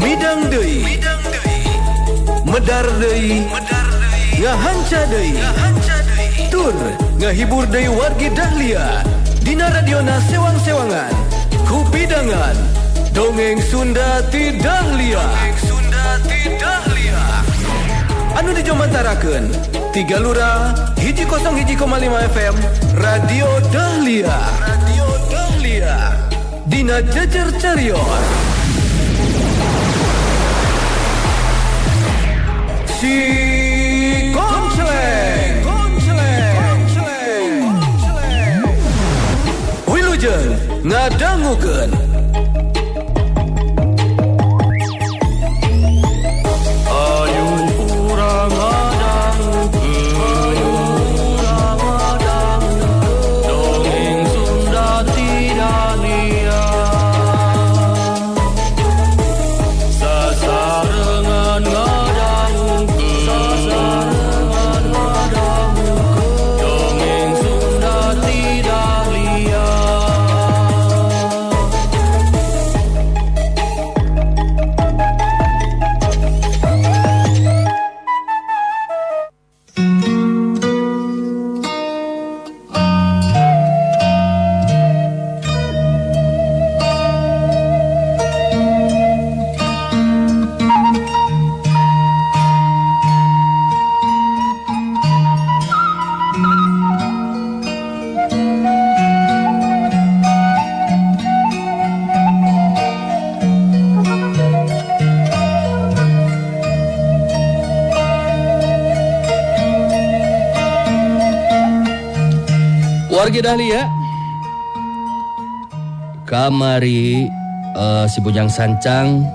Midang deui, medar deui, ngahanca deui, tur ngahibur deui wargi Dahlia dina radiona sewang-sewangan kupidangan dongeng Sunda ti Dahlia. Anu dijomantarakeun tiga lurah 101,5 FM Radio Dahlia. Radio Dahlia dina Jejer Carios. Si Konceleng, Konceleng, Konceleng. Wilujeng ngadangukeun. Ayo urang ngadangukeun, ayo urang ngadangukeun, dongeng Sunda ti Dahlia. Sasarengan ngadangukeun, sasarengan ngadangukeun, dongeng Sunda ti Dahlia. Wargi Dahlia, kamari si Bujang Sancang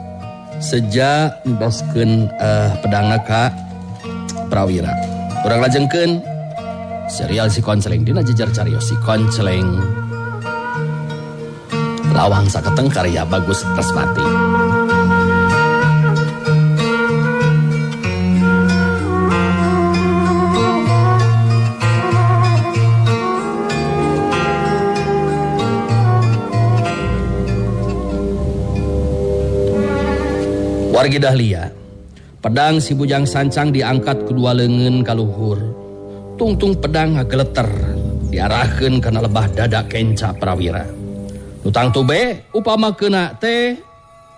sejak nibaskeun pedangna ka Prawira. Urang lajengkeun serial Si Konceleng dina Jejer Carios Si Konceleng. Lawang Saketeng karya Bagus Respati. Wargi Dahlia, pedang si Bujang Sancang diangkat kedua leungeun ka luhur. Tungtung pedang ngageleter diarahkeun kana lebah dada Kenca Prawira. Nu tangtu be upama keuna teh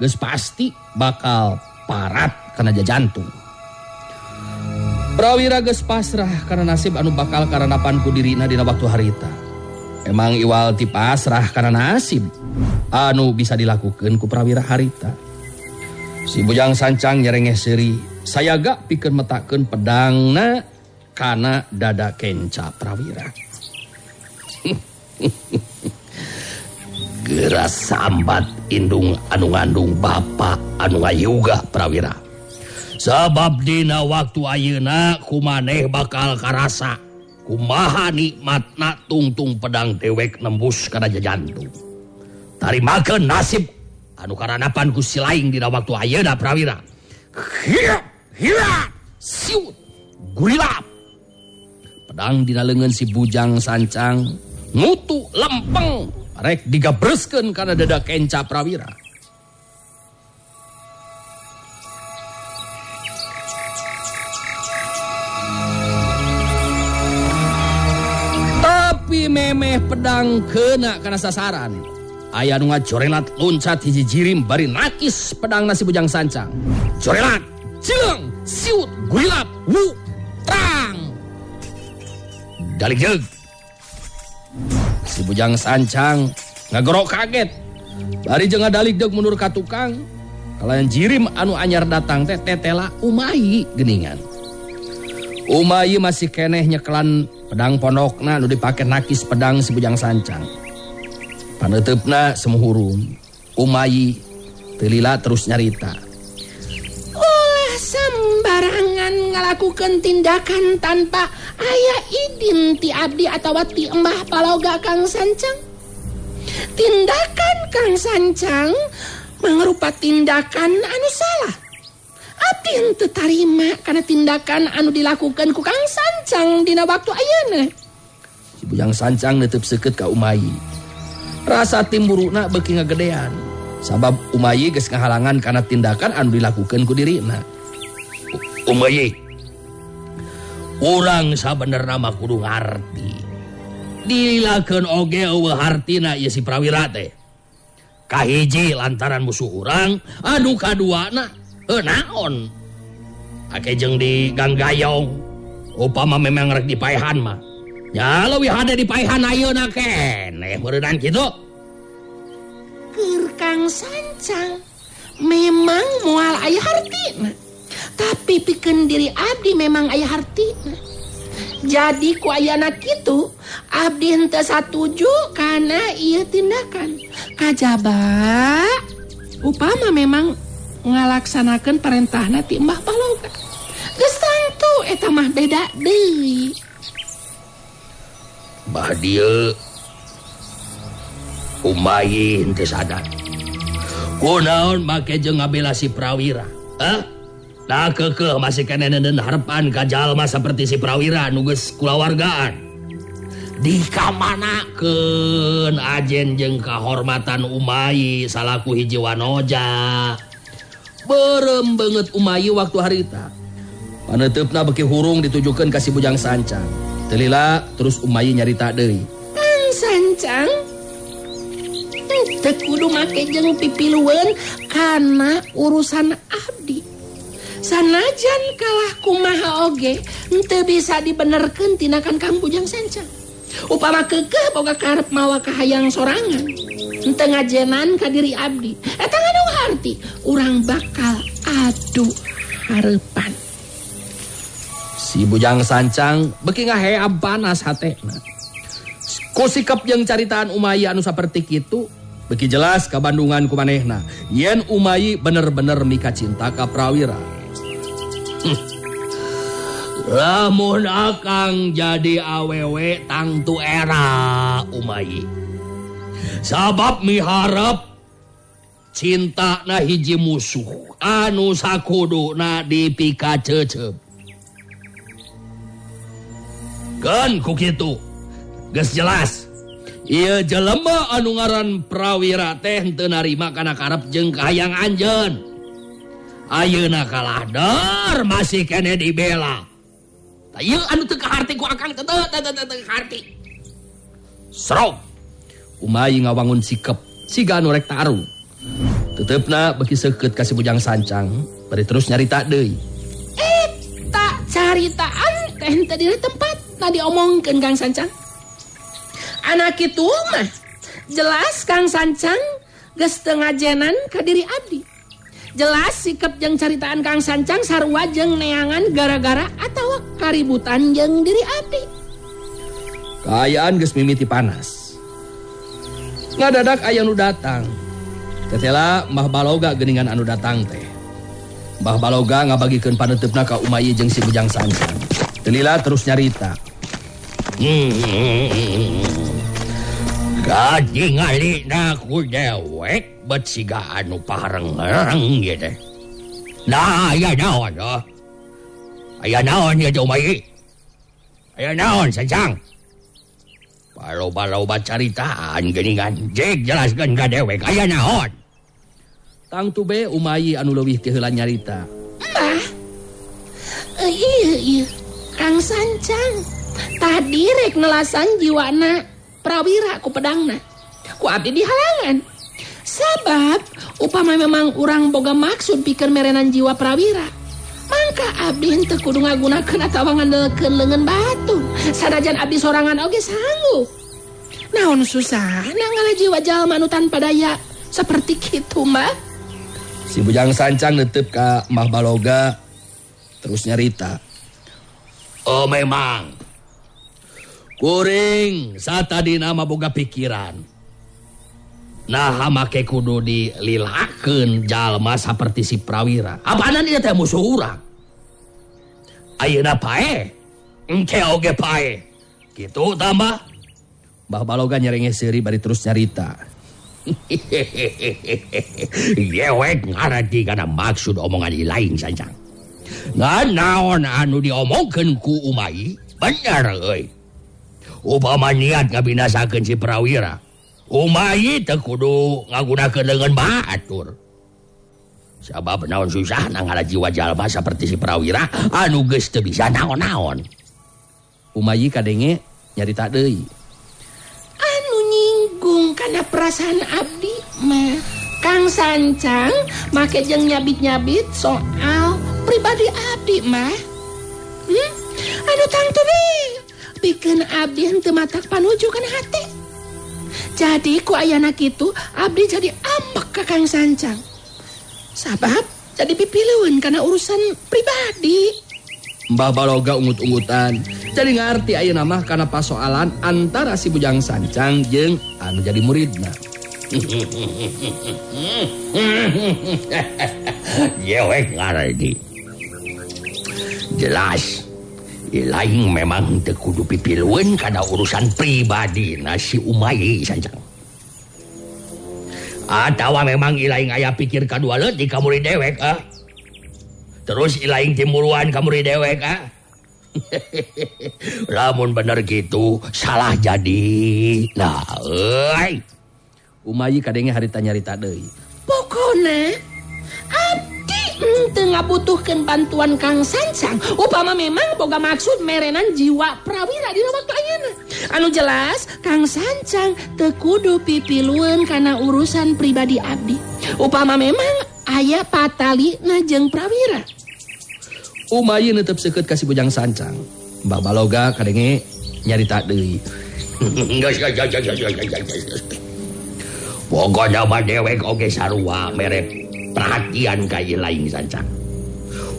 geus pasti bakal parat kana jajantung. Prawira geus pasrah kana nasib anu bakal karanapan ku dirina dina waktu harita. Emang iwal ti pasrah kana nasib anu bisa dilakukeun ku Prawira harita. Si Bujang Sancang nyerengeh seuri, sayaga pikeun metakeun pedangna kana dada Kenca Prawira. Geura sambat indung anu ngandung bapa anu ngayuga Prawira. Sabab dina waktu ayeuna kumaneh bakal karasa kumaha nikmatna tungtung pedang dewek nembus kana jajantung. Tarimakeun nasib anu karanapan ku si laing dina waktu ayeuna Prawira. Hiap, hiap, siut, gurilap. Pedang dina leungeun si Bujang Sancang ngutu lempeng rek digabreskeun kana dada Kenca Prawira. Tapi memeh pedang kena kana sasaran. Aya nu ngajorelat loncat hiji jirim bari nakis pedang si Bujang Sancang. Jorelat, cileung, siut, gurilap, wu, trang. Dalik jeug. Si Bujang Sancang ngagorok kaget. Bari jeung ngadalik deuk mundur ka tukang. Kalayan jirim anu anyar datang teh tetela Umayi geuningan. Umayi masih keneh nyekelan pedang pondokna nu dipake nakis pedang si Bujang Sancang. Paneuteup semuhurum. Umayi teu lila terus nyarita. Ulah sembarangan ngalakukeun tindakan tanpa aya idin ti abdi atawa ti Embah Paloga Kang Sancang. Tindakan Kang Sancang mangrupa tindakan anu salah. Abdi henteu tarima kana tindakan anu dilakukan ku Kang Sancang dina waktu ayeuna. Si Bujang Sancang neuteub seukeut ka Umayi. Rasa timburuna beuki ngagedean. Sabab Umayi geus ngahalangan kana tindakan anu dilakukeun ku dirina. Umayi, urang sabenerna mah kudu ngarti. Dilakeun oge eueuh hartina ieu si Prawira teh. Kahiji lantaran musuh urang, anu kaduana heuh naon? Ake jeung di Ganggayong. Upama memang rek dipaehan mah. Nya leuwih hade dipaehan ayeuna keneh meureunnan kitu. Keur Kang Sancang memang moal aya hartina. Tapi pikeun diri abdi memang aya hartina. Jadi ku ayana kitu abdi henteu satuju kana ieu tindakan. Kajaba upama memang ngalaksanakeun parentahna ti Mbah Baloga. Geus tangtu eta mah beda deui. Bah dieu Umayi henteu sadar. Kunaon make jeung ngabela si Prawira? Hah? Nah keukeuh masih keneh neundeun harepan ka jalma saperti si Prawira nu geus kulawargaan. Dikamanakeun ajen jeung kahormatan Umayi salaku hiji wanoja. Beureum beungeut Umayi waktu harita. Paneuteup beki hurung ditujukeun ka si Bujang Sancang. Teu lila terus Umayi nyarita deui. Kang Sancang teu kudu make jeung pipilueun kana urusan abdi. Sanajan kalah kumaha oge henteu bisa dibenerkeun tindakan Kang Bujang Sancang. Upama keukeuh boga karep mawa kahayang sorangan, henteu ngajenan ka diri abdi. Eta ngandung harti urang bakal adu hareupan. Si Bujang Sancang beuki ngaheab panas hatena. Ku sikap jeung caritaan Umayi anu saperti kitu, beuki jelas kabandungan ku manehna yen Umayi bener-bener mika cinta ka Prawira. Lamun akang jadi awewe tangtu era Umayi. Sabab miharep cinta na hiji musuh anu sakuduna dipikaceuceup. Keun ku kitu geus jelas ieu jelema anu ngaran Prawira teh henteu narima kana karep jeung kahayang anjeun. Ayeuna kalah dar masih keneh dibela. Tah ieu anu teu kaharti ku akang teh teu kaharti. Serok. Umayi ngawangun sikep siga anu rek tarung. Teuteup beuki seukeut ka si Bujang Sancang bari terus nyarita deui. Eta caritaan teh henteu dina tempat na diomongkeun Kang Sancang. Anak kitu mah jelas Kang Sancang geus teu ngajenan ka diri abdi. Jelas sikap jeung caritaan Kang Sancang sarua jeung neangan gara-gara atawa kaributan jeung diri abdi. Kaayaan geus mimiti panas. Ngadadak aya nu datang. Tetela Mbah Baloga geuningan anu datang teh. Mbah Baloga ngabagikeun paneuteup ka Umayi jeung si Bujang Sancang. Teu lila terus nyarita. Katingalina ku dewek bet siga anu pahareng-hareng ieu teh. Nah, aya naon oh? Aya naon ieu teh Umayi? Aya naon Sancang? Balo-balo caritaan geuningan jek jelaskeun ka dewek aya naon. Tangtu be Umayi anu leuwih ti heula nyarita. Mbah. Ieu Kang Sancang tadi rek nelasan jiwana Prawira ku pedangna. Ku abdi dihalangan. Sabab upama memang urang boga maksud pikeun merenan jiwa Prawira, mangka abdi henteu kudu ngagunakeun atawa ngandelkeun leungeun batu. Sanajan abdi sorangan oge sanggup. Naon susahna ngala jiwa jalma nu tanpa daya seperti kitu mah. Si Bujang Sancang neuteub ka Mbah Baloga terus nyarita. Oh memang kuring satadina mah boga pikiran. Nah make kudu dililakeun jalma saperti si Prawira. Apaanan ieu teh musuh urang? Ayeuna paeh, engke oge paeh. Kitu tambah. Mbah Baloga nyerenge seuri bari terus nyarita. Yewek ngarti kana maksud omongan lain Sancang. Ngan naon anu diomongkeun ku Umayi bener euy. Upama niat ngabinasakeun si Prawira. Umayi teu kudu ngagunakeun leungeun batur. Sabab naon susahna ngala jiwa jalma saperti si Prawira anu geus teu bisa naon-naon. Umayi kadenge nyarita deui. Anu nyinggung kana perasaan abdi mah Kang Sancang make jeung nyabit-nyabit soal pribadi abdi mah. Anu tangtu we pikeun abdi henteu matak panuju kana hate. Jadi ku ayana kitu abdi jadi ambek ka Kang Sancang. Sabab jadi pipileun kana urusan pribadi. Mbah Baloga ungut-ungutan. Jadi ngarti ayeuna mah kana pasoalan antara si Bujang Sancang jeung anu jadi muridna. Dewek ngarti. Jelas ilaing memang teu kudu pipilueun kana urusan pribadi na si Umayi Sancang. Atawa memang ilaing aya pikir kadua leutik ka murid dewek ah. Terus ilaing timuruan ka murid dewek ah. Lamun bener gitu salah jadi. Nah euy. Umayi kadenge harita nyarita deui. Pokona abdi henteu ngabutuhkeun bantuan Kang Sancang upama memang boga maksud merenan jiwa Prawira dina waktu ayeuna. Anu jelas Kang Sancang teu kudu pipilueun kana urusan pribadi abdi. Upama memang aya patalina jeung Prawira. Umayi netep seukeut ka si Bujang Sancang. Mbah Baloga kadenge nyarita deui. Pokona mah dewek oge sarua mere perhatian ka ilaing Sancang.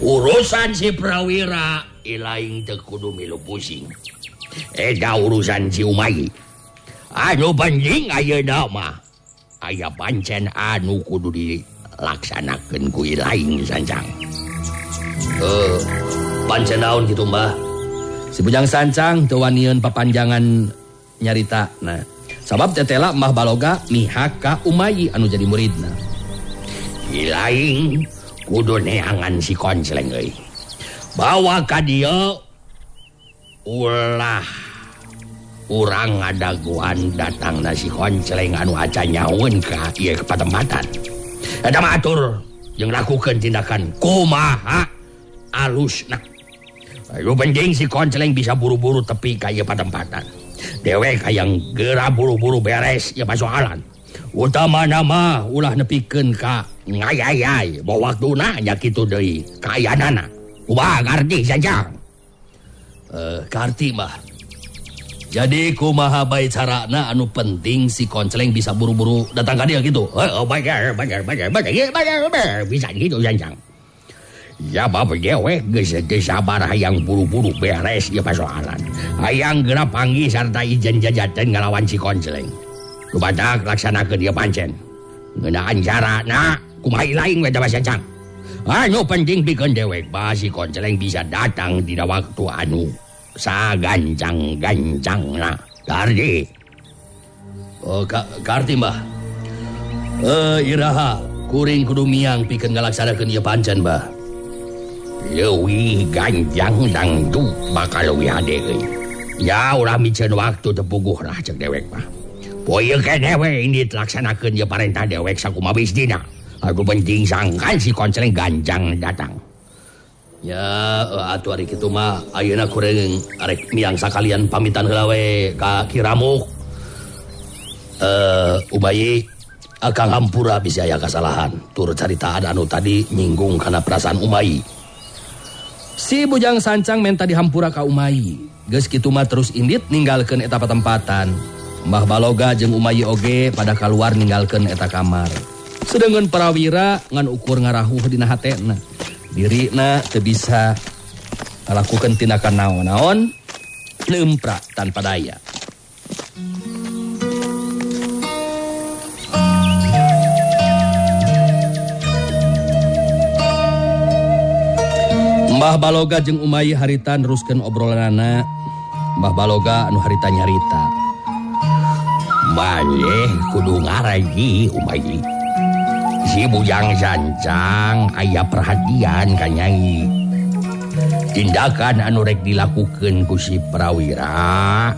Urusan si Prawira ilaing teu kudu milu pusing. Eta urusan si Umayi. Anu penting ayeuna mah aya pancen anu kudu dilaksanakeun ku ilaing Sancang. Pancen naon kitu Mbah? Si Bujang Sancang teu wanieun papanjangan nyarita. Nah, sabab tetela Mbah Baloga mihak ka Umayi anu jadi muridna. Ilaing kudu neangan si Koncleng euy. Bawa ka dieu ulah urang ngadaguan datangna si Koncleng anu acan nyaun ka ieu patempatan. Eta mah atur jeung lakukeun tindakan kumaha alusna. Anu penting si Koncleng bisa buru-buru tepi ka ieu patempatan. Dewek hayang geura buru-buru beres ieu pasoalan. Utamana mah ulah nepikeun ka ngayayay bawa waktuna nya kitu deui kaayanana. Kumaha ngarti Sancang? Karti mah. Jadi kumaha bae carana anu penting si Koncleng bisa buru-buru datang ka dieu kitu. Heeh, bener bisa kitu Sancang. Ya bapak dewek geus teu sabar hayang buru-buru beres ieu pasoalan. Hayang geura panggih sarta ijen jajaten ngalawan si Koncleng. Kumaha laksanakeun ieu pancen. Ngeunaan carana kumaha ilaing we teh Sancang. Anu penting pikeun dewek bah si Koncleng bisa datang dina waktu anu sagancang-gancangna. Kardi. Oh, karti Mbah. Iraha kuring kudu miang pikeun ngalaksanakeun ieu pancen, Mbah. Leuwih ganjang dangdu bakal leuwih hade euy. Ya ulah miceun waktu teu puguh lah ceuk dewek mah. Poe keneh we ini dilaksanakeun ieu parentah dewek sakumaha bisdina. Anu penting sangkan si Koncleng ganjang datang. Ya atuh ari kitu mah ayeuna kuring arek miang sakalian pamitan heula we ka Ki Ramuk. Umayi akang hampura bisi aya kasalahan tur caritaan anu tadi nyinggung kana perasaan Umayi. Si Bujang Sancang menta dihampura ka Umayi. Geus kitu mah terus indit ninggalkeun eta patempatan. Mbah Baloga jeung Umayi oge pada kaluar ninggalkeun eta kamar. Sedengkeun Prawira ngan ukur ngarahuh dina hatena. Dirina teu bisa ngalakukeun tindakan naon-naon, lempra tanpa daya. Mbah Baloga jeung Umayi harita neruskeun obrolanana. Mbah Baloga anu harita nyarita. Maneh kudu ngaraji Umayi. Si Bujang Sancang aya perhatian ka Nyai. Tindakan anu rek dilakukeun ku si Prawira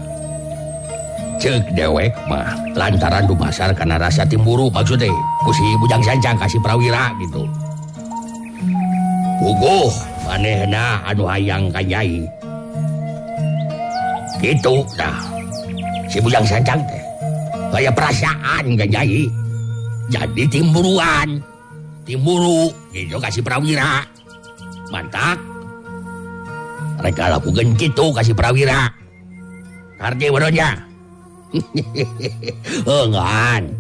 Cek dewek mah lantaran dumasar karena rasa timburu maksudnya ku si Bujang Sancang kasih Prawira gitu. Puguh manehna anu hayang ka Nyai. Gitu dah. Si Bujang Sancang teh kaya perasaan ka Nyai. Jadi timburuan. Timburu gitu kasih Prawira. Mantak. Mereka lakukan gitu kasih Prawira. Arti bodohnya. Engan.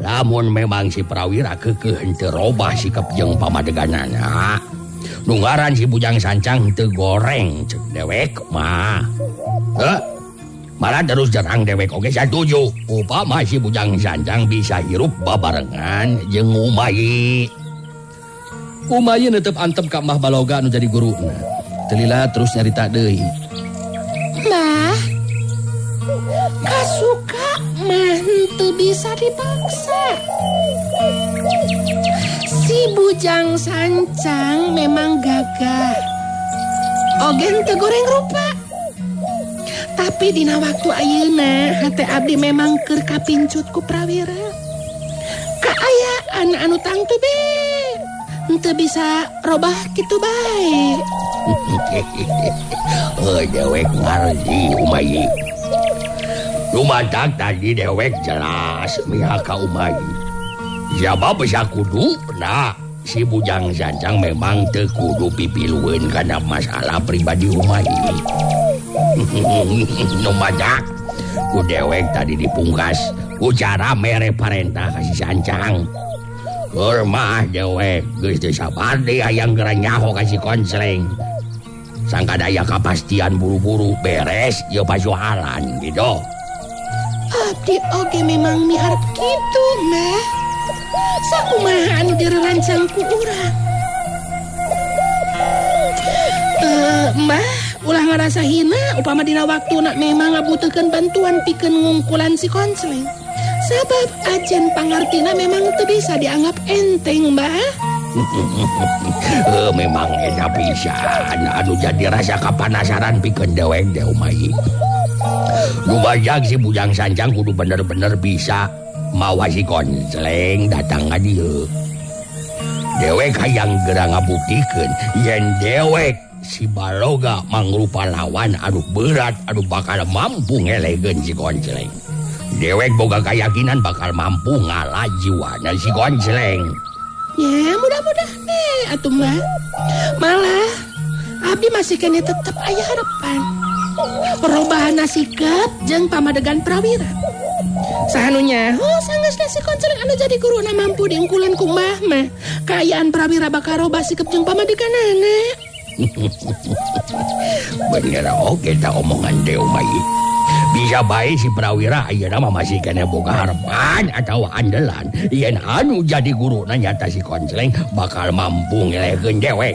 Lamun memang si Prawira keukeuh henteu robah sikap jeung pamadeganana. Nu ngaran si Bujang Sancang teu goreng cek dewek mah. Heuh. Malah terus terang dewek oge satuju. Upama si Bujang Sancang bisa hirup babarengan jeung Umayi. Umayi netep antep ka Mbah Baloga anu jadi guruna. Teu lila terus nyarita deui. Mbah, kasuka mah henteu bisa dipaksa. Si Bujang Sancang memang gagah. Oge henteu goreng rupa. Tapi dina waktu ayeuna hate abdi memang keur kapincut ku Prawira. Kaayaan anu tangtu be. Henteu bisa robah kitu bae. Oh, dewek ngarti Umayi. Lumatak tadi dewek jelas mihak ka Umayi. Siapa bisa kudu? Nah, si Bujang Sancang memang teu kudu pipilueun kana masalah pribadi Umayi. Lumatak ku dewek tadi dipungkas ku cara mere parentah ka si Sancang. Keur mah dewek geus teu sabar deui hayang geura nyaho ka si Koncleng. Sangka daya kapastian buru-buru beres ieu pasoalan gitu. Abdi oge memang miharep kitu mah. Sakumaha anu direrancang ku urang. Mbah, ulah ngarasa hina upama dina waktuna memang ngabutuhkeun bantuan pikeun ngungkulan si Koncleng. Sabab ajen pangartina memang teu bisa dianggap enteng, Mbah. Memang eta pisan anu jadi rasa kapanasaran pikeun dewek teh Umayi. Lumajang si Bujang Sancang kudu bener-bener bisa mawa si Koncleng datang ka dieu. Dewek hayang geura ngabuktikeun yen dewek si Baloga mangrupa lawan anu berat anu bakal mampu ngelegeun si Koncleng. Dewek boga keyakinan bakal mampu ngalah jiwana si Koncleng. Ya, mudah-mudahan deh atuh mah. Malah abdi masih kene tetep aya harapan. Perubahan sikap jeung pamadegan Prawira. Saha nu nyaho sanggeusna si Koncleng anu jadi guruna mampu diungkulan ku Mbah mah. Kaayaan Prawira bakal robah sikap jeung pamadeganana. Bener oge ta omongan deui Umayi. Bisa bae si Prawira ayeuna mah masih kene boga harapan atau andelan yen anu jadi guruna nyata si Koncleng bakal mampu ngelehkeun dewek.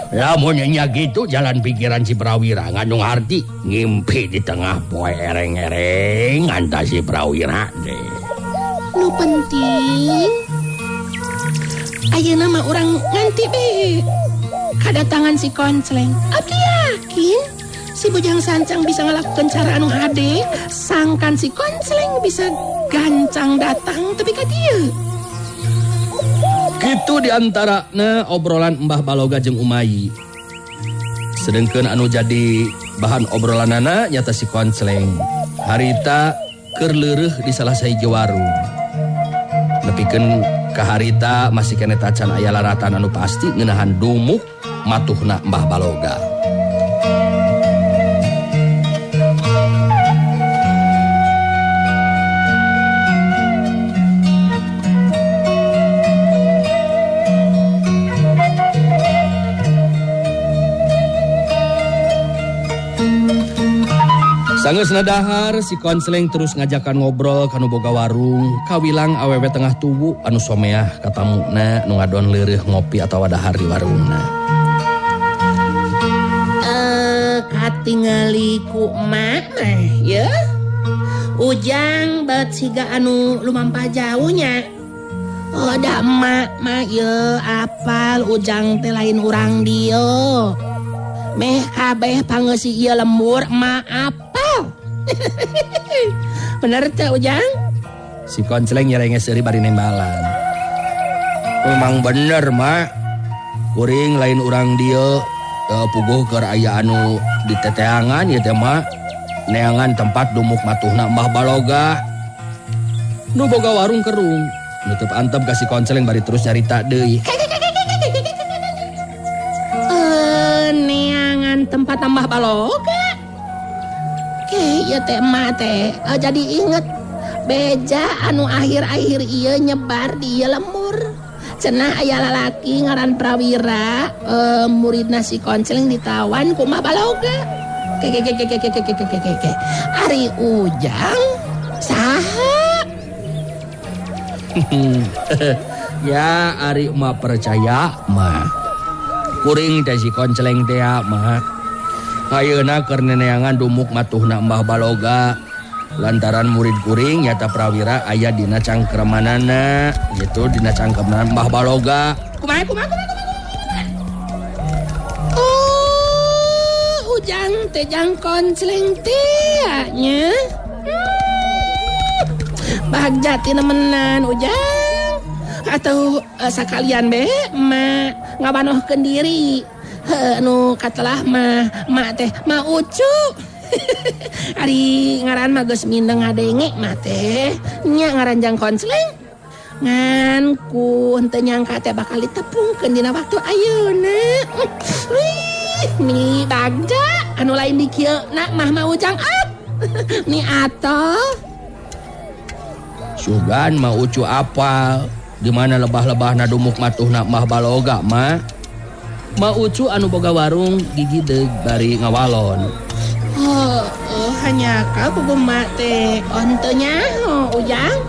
Lamun nya gitu jalan pikiran si Prawira ngandung arti ngimpi di tengah poe ereng-ereng anta si Prawira deh. Nu penting ayeuna mah urang nganti be kadatangan si Koncleng. Abdi yakin si Bujang Sancang bisa ngelakukan cara anu hade, sangkan si Koncleng bisa gancang datang tepi ka dieu. Kitu diantarana obrolan Mbah Baloga jeung Umayi. Sedengkeun anu jadi bahan obrolanana nyata si Koncleng. Harita keur leureuh di salah sahiji warung. Nepikeun ka harita masih keneh tacan aya laratan anu pasti ngeunahan dumuk matuhna Mbah Baloga. Sanggeus nadahar si Koncleng terus ngajakan ngobrol kanu boga warung kawilang awewe tengah tubuh anu someah katamuna nu ngadon leureuh ngopi atawa dahar di warungna. Katingali ku emak mah ya. Ujang bet siga anu lumampah jauhnya. Oh da emak mah ye apal ujang teh lain urang dieu. Meh kabeh pangeusi ieu lembur emak apal. Bener teh Ujang? Si Koncleng nyerenge seuri bari nembalan. Memang bener, Mak. Kuring lain urang dieu puguh keur aya anu diteteangan ieu teh, Mak. Neangan tempat dumuk matuhna Mbah Baloga. Nu boga warung kerung. Nutup antep ka si Koncleng bari terus nyarita deui. Neangan tempat Mbah Baloga. Ke ieu teh emak teh jadi inget beja anu akhir-akhir ieu nyebar di ieu lembur. Cenah aya lalaki ngaran Prawira, muridna si Koncleng ditawan ku Mbah Baloga. Ke ke ke ke ke ke ke ke ke ke. Ari Ujang saha? Ya ari mah percaya mah. Kuring teh si Koncleng teh mah. Ayeuna keur neneangan dumuk matuhna Mbah Baloga. Lantaran murid kuring nyata Prawira aya dina cangkremanana gitu, dina cangkreman Mbah Baloga. Kumaha kumaha kumaha kumaha. Oh, Ujang teh Jang Koncleng teh nya. Bagja tinemenan Ujang. Atau sakalian be emak ngabanohkeun diri. Heuh anu katelah mah mak teh Ma Ucu. Ari ngaran mah geus mindeng ngadenge mah teh nya ngaran Jang Koncleng. Ngan ku henteu nyangka teh bakal ditepungkeun dina waktu ayeuna. Wih, mi bagja anu lain di kieu na mah Ma Ujang ah. Mi atoh. Sugan Ma Ucu apal di mana lebah-lebahna dumuk matuhna Mbah Baloga mah. Ma Ucu anu boga warung gigideg bari ngawalon. Oh, hanya kau kuku mak teh henteu nyaho Ujang.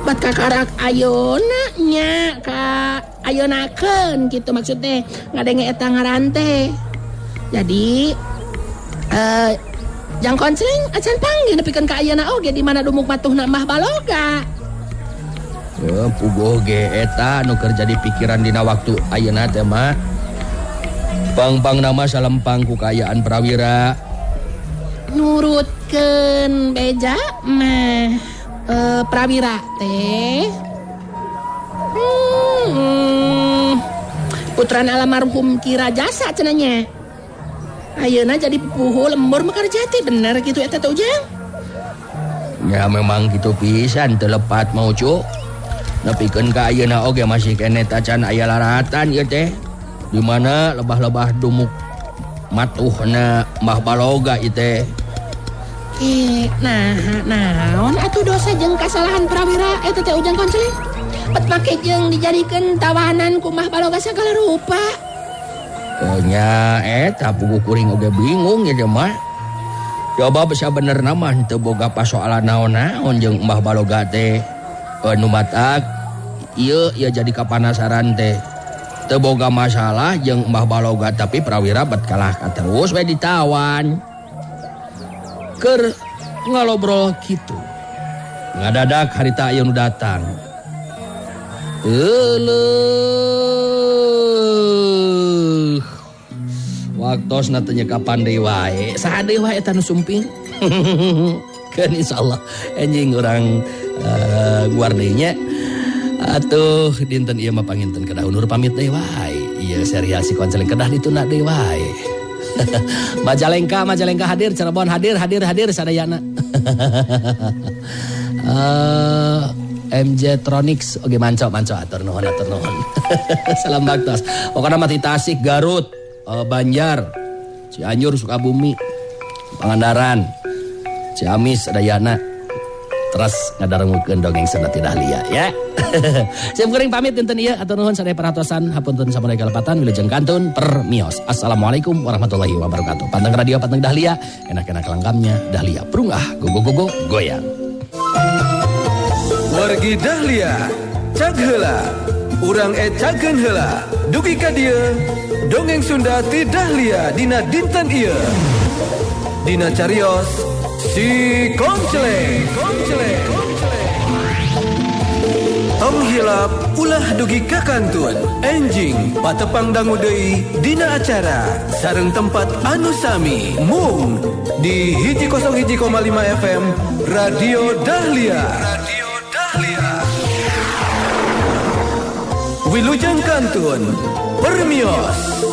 Bat kakarak ayeuna nya ka ayeunakeun kitu maksudnya ngadenge eta ngaran teh. Jadi Jang Koncleng acan panggih nepikeun ka ayeuna oge di mana dumuk matuhna Mbah Baloga. Puguh ge eta nu keur jadi pikiran dina waktu ayeuna teh mah. Pang-pang nama salempang ku kaayaan Prawira. Nurutkeun beja mah Prawira teh. Putrana almarhum Ki Rajasa cenah nya. Ayeuna jadi pupuhu lembur Mekar Jati bener kitu eta teh Ujang? Ya memang kitu pisan teu lepat mau cu. Nepikeun ka ayeuna oge masih keneh tacan aya laratan ieu teh. Di mana lebah-lebah dumuk matuhna Mbah Baloga ieu teh. Nah, naon atuh dosa jeung kasalahan Prawira eta teh Ujang Koncleng? Bet make jeung dijadikeun tawanan ku Mbah Baloga sagala rupa. Nya eta puguh kuring oge bingung ya mah. Coba bisa bener mah teu boga pasoalan naon-naon jeung Mbah Baloga teh. Nu matak ieu ieu jadi kapanasaran teh. Teu boga masalah jeung Mbah Baloga tapi Prawira bet kalah terus we ditawan. Keur ngalobrol kitu. Ngadadak harita ieu nu datang. Euleuh. Waktosna teu nyekapan deui wae. Saha deui wae eta nu sumping? Keun insyaallah enjing urang guar deui nya. Atuh dinten ieu mah panginten kedah undur pamit deui wae. Ieu serial si Koncleng kedah ditunda deui wae. Majalengka, Majalengka hadir, Cirebon hadir, hadir, hadir sadayana. MJ Tronics oge manco manco atur nuhun atur nuhun. Salam baktos. Pokona mah ti Tasik, Garut, Banjar, Cianjur, Sukabumi, Pangandaran, Ciamis sadayana. Terus ngadarungukeun dongeng Sunda ti Dahlia ya. Sim kuring pamit dinten ieu atur nuhun sadaya perhatosan hapunten samudaya kalepatan wilujeng kantun permios. Assalamualaikum warahmatullahi wabarakatuh. Panteng radio panteng Dahlia, enak-enak langkamnya Dahlia prungah go go go go goyang. Wargi Dahlia, cag heula. Urang ecakeun heula. Dugi ka dieu, dongeng Sunda ti Dahlia dina dinten ieu. Dina carios si Koncleng. Koncleng. Tong hilap ulah dugi ka kantun. Enjing patepang dangu deui dina acara sareng tempat anu sami mung di 101,5 FM Radio Dahlia. Radio Dahlia. Wilujeng kantun. Permios.